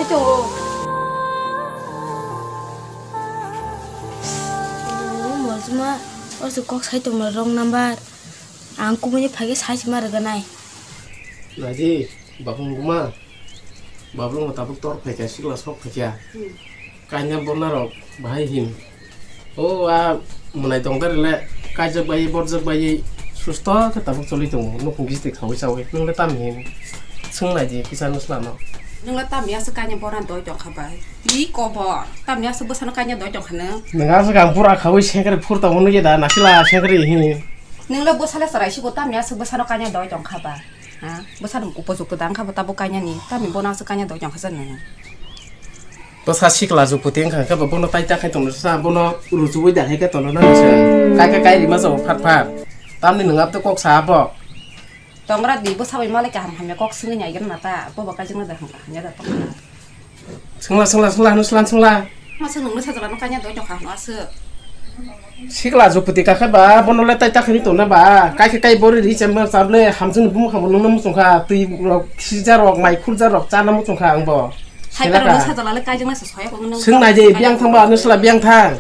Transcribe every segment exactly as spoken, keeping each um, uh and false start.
Tongo. Oh, Mojma, o se kok sai tongma wrong number. Ang kumui phage sai sima rwganai. Naidi, Bapung Buma. Bablong tabuk tor phaikha, sikla sok phaikha. Hmm. Kanya borna rok bahai hin. O a mwnai tong tari le, kaijak bai, borjak bai, susto khe tabuk choli tongo, nukhung gis de khaui chaui. Nung le tam hin? Swng nai di, kisa nusla no. Nung le tam ya se kanya borna doi tong kha bai. Ti kobor. Tam ya se bwsano kanya doi tong kha nung. Nung a se gang pura khaui sengkre phur tongo nung ye da, nasila sengkre hin. Nung le bwsa le chwrai sibo, tam ya se bwsano kanya doi tong kha ba. Ha? Bwsano upojukto da wngkha bo tabuk kanya ni. Tam ni bono aswk kanya doi tong kha sa nung. Bwsa sikla juphuti wngkha khe bo bono tai ta khai tongno sa, bono ruchugui da hai khe tongno nang se. Kai khe kai rima jago phat phat. Tamni nwng abo kok sa abo. Tongra di bwsa bai malai kaham hamya kok swngwi naigra na ta. Bobo kaijakna da hamya da tongkha. Swngla, swngla, swngla, hwnwi swlan swngla. Ma swng nungno sajla no kanya doi tongkha hwnwi aswk. Sikla juphuti kakhe ba, bono le tai ta khai tongna ba. Kai khe kai bori ri chember chable hamjwng bumung kha bo nungno muchungkha. Twi rok sija rok, mai khulja rok chana muchungkha ang bo. Hai Selaka. Karo nung sajla le kaijakna se soya kok nung. Swng nai de, biyang thang ba, nung sala biyang thang.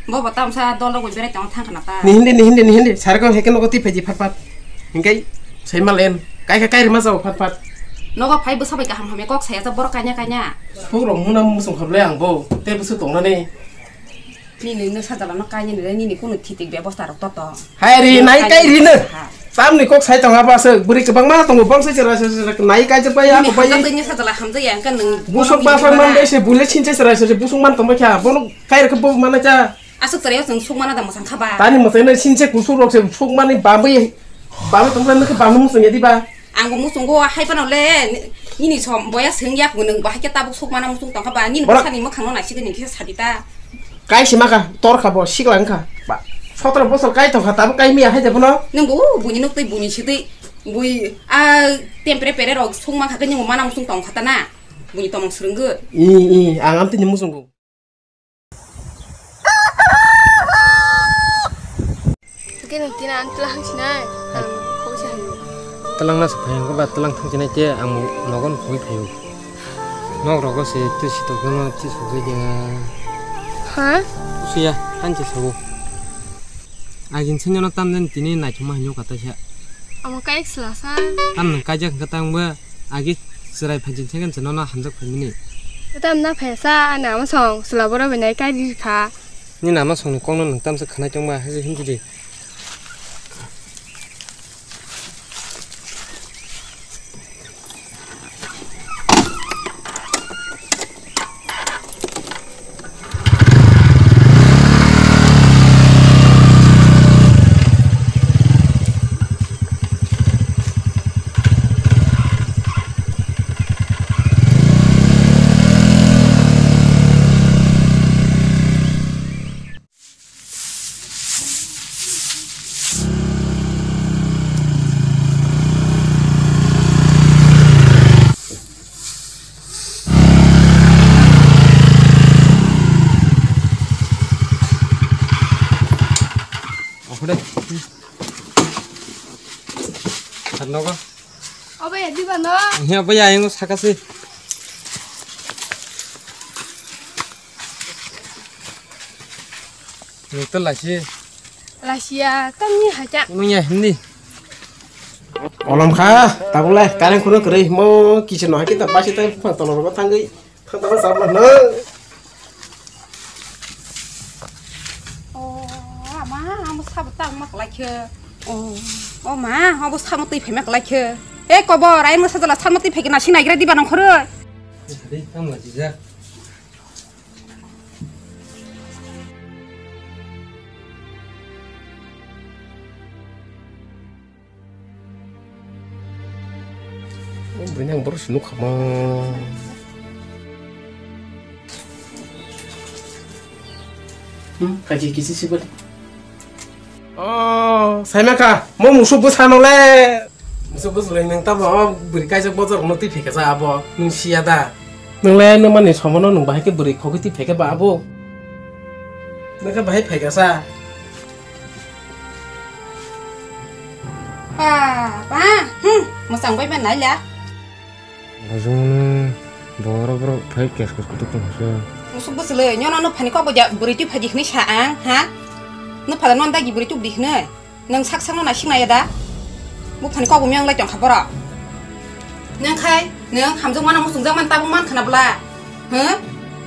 Bo bo tamsa dol rok bai berai tong thang khna ta. Ni hindi, ni hindi, ni hindi. Sar ko heke nogo twi phaidi phat phat. Hingkai sai mal en. Kai kai kai rima jao phat phat. Nogo phai bwsa bai kaham hamya kok saya ta borok kanya kanya. Phuk rok muna musung khablai ang bo. Te bwswk tong nani. Nini nung sajla no kanya ni, nini kunu thitik bebosta rok to tong. Hai ri nai kai ri no. Ha. Tamni kok sai tong abo aswk bwrwi kwbangma tongo bongsa chwrai chwrai nai kai jwk bai ako bai. Hamjak twi sajla hamjak ya wngkha nung. Busuk basa man bai se bule sinche chwrai chwrai busuk man tong bai kha bono kai rok bo mana cha. Aswk chwrai o chwng suk mana da mwsang kha ba. Tani mwsang nai sinche kusuk rok se suk mani bamwi bamwi tong nang khe bamwi mwsang ya di ba. Ang bo muchungo hai phano le nini som boya swng yak bo nwng bo hai khe tabuk suk mana muchung tong kha ba nini bwsani mwkhang no nai si nini khe sadi ta. Kai sima kha, tor kha bo, sikla wng kha. Ba, sotro bosor kai tong kha, tabuk kai miya hai de bono. Nwng bo buini nuk twi buini si twi bui a tempre pere rok sung man kha khe nwng bo mana muchung tong kha ta na. Buini tomong swrwng gwi. I, i, ang am tini muchungo. Khe nwng tini ang twlang sinai, ang kok se hai. Twlang na se phai ang ba twlang thang sinai te ang nogon khoi phaio. Nok rogo se twi si tok no twi sujui de. Ha? Siya, han se sabo. Agin sinyo no tam den tini naithoma hinyo kata siya. Amo kai sla sa. Tam nang kaijak kata ang ba. Agi chwrai phaijin second se nono hamjak phaimani. Tam na phaisa ani ama song chwla borok bai nai kai ri kha. Nini ama songni kokno nwng tamsa khwnai tongma hai se himdi di. Okhode. Sat nogo. Obe, diba no? He, obe ya, yang sakasi. Nukta lasi. Lasia, tamni hacha. Nung ya, hindi. Olom kha, tabuk le, kareng khunu kwrwi, mo kisa no hakhe ta pasi ta phang tono rogo thangwi. Thang thang sabla no. Oh, ama, amo sabo tang mak lai khe. Oh, oh ma, abo samo twi phai mak lai khe. E kobor, ai mo sajala samo twi phai khe na sinai gra diba nang khoro. Dei, tang la jija. Bini ang borok se nukha mo. Hmm, kaji kisi sibali. Oh, saimaka, mo musuk bwsano le. Musuk bwswlwi nwng tamo o bwrwi kaijak bojor no twi phikha sa abo, nwng siya da? Nwng le nwng mani somono nwng bahai khe bwrwi khogwi twi phaikha ba abo? Nwng khe bahai phaikha sa? Ba, ba, hmm, mwchang bai ba nai le. Bujung. Borok borok phai kes kes kutuk tong se. Musuk bwswlwi, nyono no phani kok bo ja bwrwi twi phaji hwnwi sa ang, ha? No phala non dagi bwrwi tuk di hwnwi. Nwng sak sakno naising naiya da? Buphani kok bo miyang lai tongkha borok. Nwng khai, nwng hamjwk mano muchungjak man tabuk man khna bwla? Huh?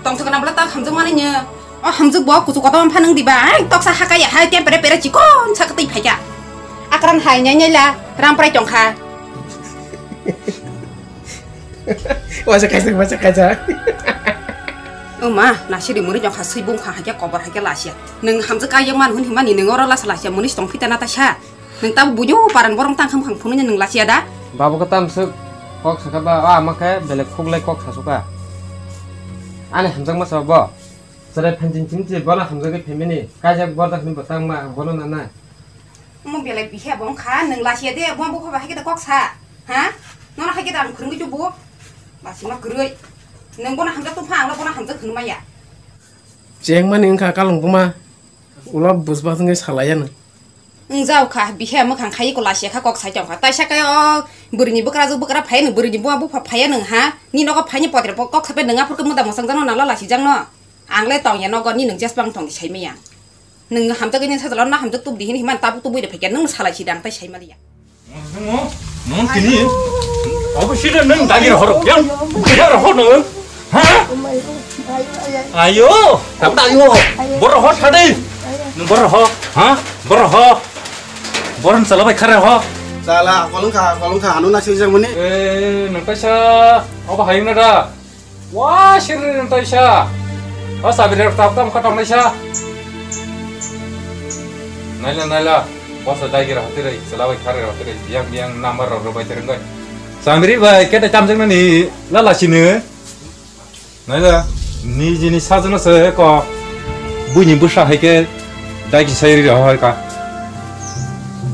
Tongthok khna bwla ta hamjwk mani nyo? O hamjwk bo kuchuk kotorma pha nwng diba? Ang toksa hakaya hai tempere pere chikon sak twi phaikha. Akran hai nyai nyai la, ram prai tongkha. Waisa kaisa, waisa kaisa. O ma, nasi di muri jongkha sui bung kha haikhe kobor haikhe lasia. Nwng hamjwk kaiya man hun himani nwng oro lasa lasia munis tong phita na taisa. Nwng tabo bujo paran borong tang kham kham phunukya nwng lasia da? Babu khe tamswk kok sakha ba, o ama khe belek khuklai kok sasuka. Ani hamjwk ma sabo. Chwrai phanjin chimchi bono hamjwk khe family. Kaijak borjak hwnwi bo tangma ang bono nanai. Omo belai bihe bo wngkha, nwng lasia de, bo bupha bai haikhe da kok sa, ha? Nono haikhe da ang phwrwngwi tubu? Lasima kwrwi. Nwng bono hamjak tongpha, ang bono hamjak hwnwi maya. Chengmani wngkha kalong buma, ulo bujba wngwi salaiya nwng. Wngjaokha, bihe mwkhang khai ko lasia kha kok sai tongkha. Taisa khe o bwrwini bwkrajwk bwkra phai nwng, bwrwini buma bupha phaiya nwng ha? Ni nogo phaini potre kok sape nwng aphuru khe muda mwsang jakno nalo lasi jakno. Ang le tongya nogo ni nwng jesbang tongdi saimaya. Nwng hamjak ini sajalo na hamjak tubdi hini himan tabuk tubui de phekya nwng salai sidang tai saimaliya. Nwng tini obo sida nwng dagi rohor yang bukha rohor nwng. Ha? Ayo, tabuk ayo. Boro ho sadi. Nwng boro ho, ha? Boro ho. Boron sala bai khare ho. Sala kolong kha, kolong kha anu na sijak mani. Eh, nwng kaisa obo hayung na da. Wa, sirri nwng taisa. O sabiri rok tabuk tamo kha tongnaisa. Naila, naila. Bosa daigira hotiroi, chwla bai kharira hotiroi, biyang, biyang number rok rwbai tirwngoi. Sabiri bai kete chamjaknani lala sini. Naila, nijini sajwkno se ko buini bwsa hai khe daigi sai ri rw hai ka.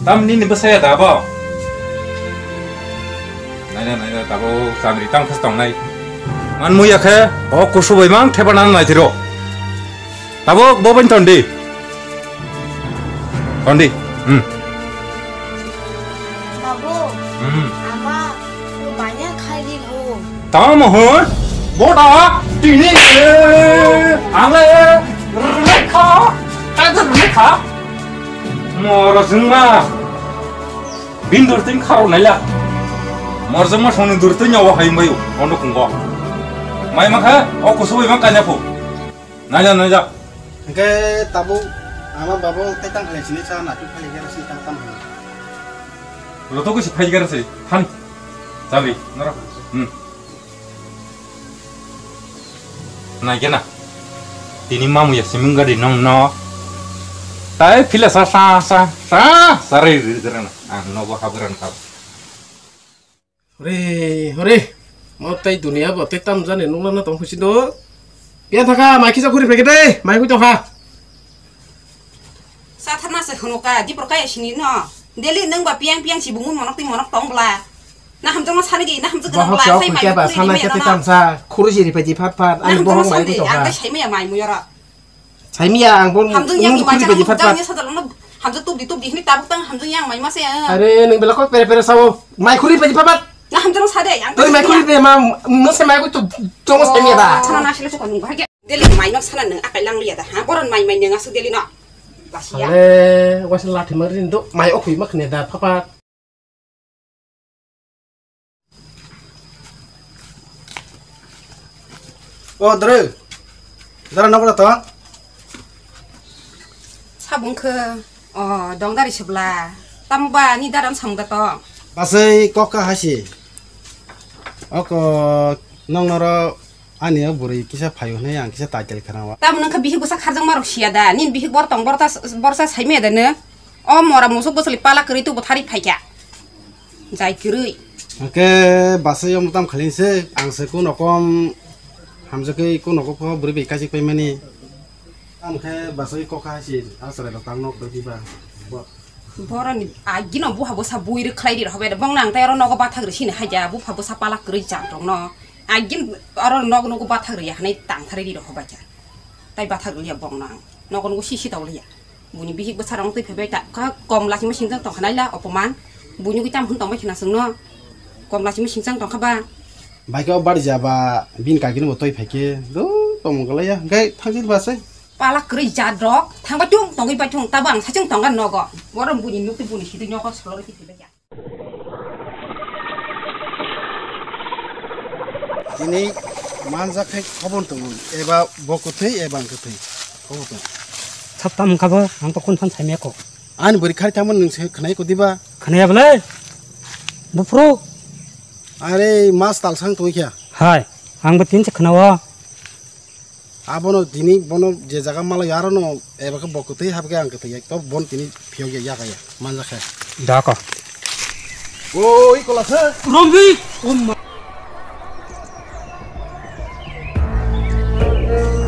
Tam nini bwsaya da bo? Naina, naina, tabuk chamri tang phas tongnai. Man muya khe, o kusu bai mang thepana nai tiro. Tabuk bo bai tondi. Tondi. Hmm. Babu, hmm. Ama, tu banyak kali ho. Tamo ho? Boda, tini, eh, ang, eh, rekha, kaisa rekha. Moro jengma. Bin durtin kharo naila. Morjong ma songni durtin yawa hai mayu, ondo kungo. Mai makha, o kusubai ma kanya phu. Naila, naila. Hingke tabu, ama babu tei tang khalai sini sa na tu khalai gara sini tang tam hai. Lo to kusi phai gara sini, han. Sabi, nara. Hmm. Naikena. Tini mamu ya siming gadi nong no. Tai pila sa, sa, sa, sa, sa, re, re, re, na. Ang nogo habran kha. Hore, hore. Mo tai dunia bo tai tam jani nungna na tong khusi do. Pia thaka, mai kisa khuri peke dai, mai kui tong kha. Sa thar na se hunu ka, di por ka ya sini no. Deli nung ba piang piang si bungu monok ti monok tong bla. Na hamjong no sani gi, na hamjong no bla, sai mai kui ba sana ke tam sa, khuri si ri phe di phat phat, ani bohong mai kui tong kha. Ang sai mai mai mu yora. Saimia ang bo hamjung yang nung khuri baji phat phat. Hamjung yang sadalano hamjung tubdi tubdi hini tabuk tang hamjung yang mai mase. Are nung bela kok pere pere sao mai khuri baji phat phat. Na hamjung sade yang. Doi mai khuri be ma no se mai ko tu tongo saimia ba. Sana na sile ko nung bahage. Deli mai nok sana nung akai lang liya da ha. Boron mai mai nung asu deli no. Lasia. Ale wasa lathi marin do mai okhui mak ne da phat phat. O dre. Dara nokra to? Sabung khe, o, dong dari sebla. Tamo ba ni daran samung da to? Basai kok ka hasi. Oko nong noro ani o bwrwi kisa phaio hwnwi ang kisa title khna o. Tamo nang kha bihik bwsa kharjak marok siya da? Nini bihik bor tong borta, borsa saimaya da no? O mora musuk bwsali pala kwrwi tu bwthari phaikha. Jai kwrwi. Hwnkhe basai omo tam khaling se, ang se kuno kom hamjakgwi kuno kok pho bwrwi bai kaisik paimani. Tamo khe basai kok hai se, a chwrai rok tang nok bai diba. Bo- Boroni agino buha bwsa bui rwkhlai ri rok hobai da. Bongno ang tei oro nogo bathak rw sini haida, bupha bwsa palak kwrwi jat rokno. Agin oro nog nogo bathak rwya hwnwi tangtharwi ri rok hobai kha. Tai bathak rwya bongno ang. Nogo nogo sisi tau liya. Buini bihik bwsarok twi phaibai ta kha, kom lachima singjak tongkha naila opoman. Buini gwi tam hwn tongbai khna chwngno. Kom lachima singjak tongkha ba. Bai khe o bar jaba bin kagini bo toi phaikhe do tomong galaya. Gai thangsin ba sai. Pala kwrwi jat rok thangbai tung tongwi bai tung tabo ang sachung tonggan nogo. Borom buni nukti buni sidi nyoko solor ki thibaya. Tini manjak khai khobor tongo eba bo kwthwi eba ang kwthwi. Khobor tongo. Thap tam kabo ang to kun phan saimya ko. Ani bwrwi khari tamo nwng se khwnai ko diba? Khwnaya bwlai? Buphuru? Are mas talsang tongwi kha. Hai, ang bo tin se khwnao. Abono tini bono je jaga malai aro no eba khe bo kwtwi habkhe ang kwtwi to bon tini phiyok ya yakaya manjakhe. Da ko. Oi kola se. Rombi. Om ma.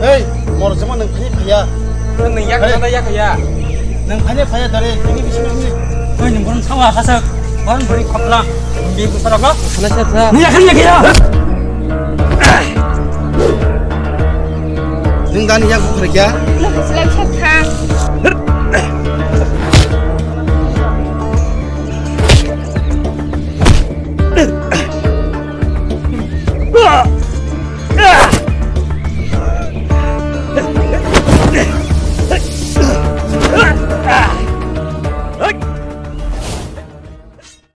Hey, mor jama nang phani phaya. Nang yak Hey. Nang yak ya. Nang phani phaya dare tini bisi bisi. Oi nang borom sawa khasak. Borom bori khopla. Bi busara ko. Sana sa sa. Ni yakhan yak ya. Nang dan yak bukhra kya? Nang selek sa kha.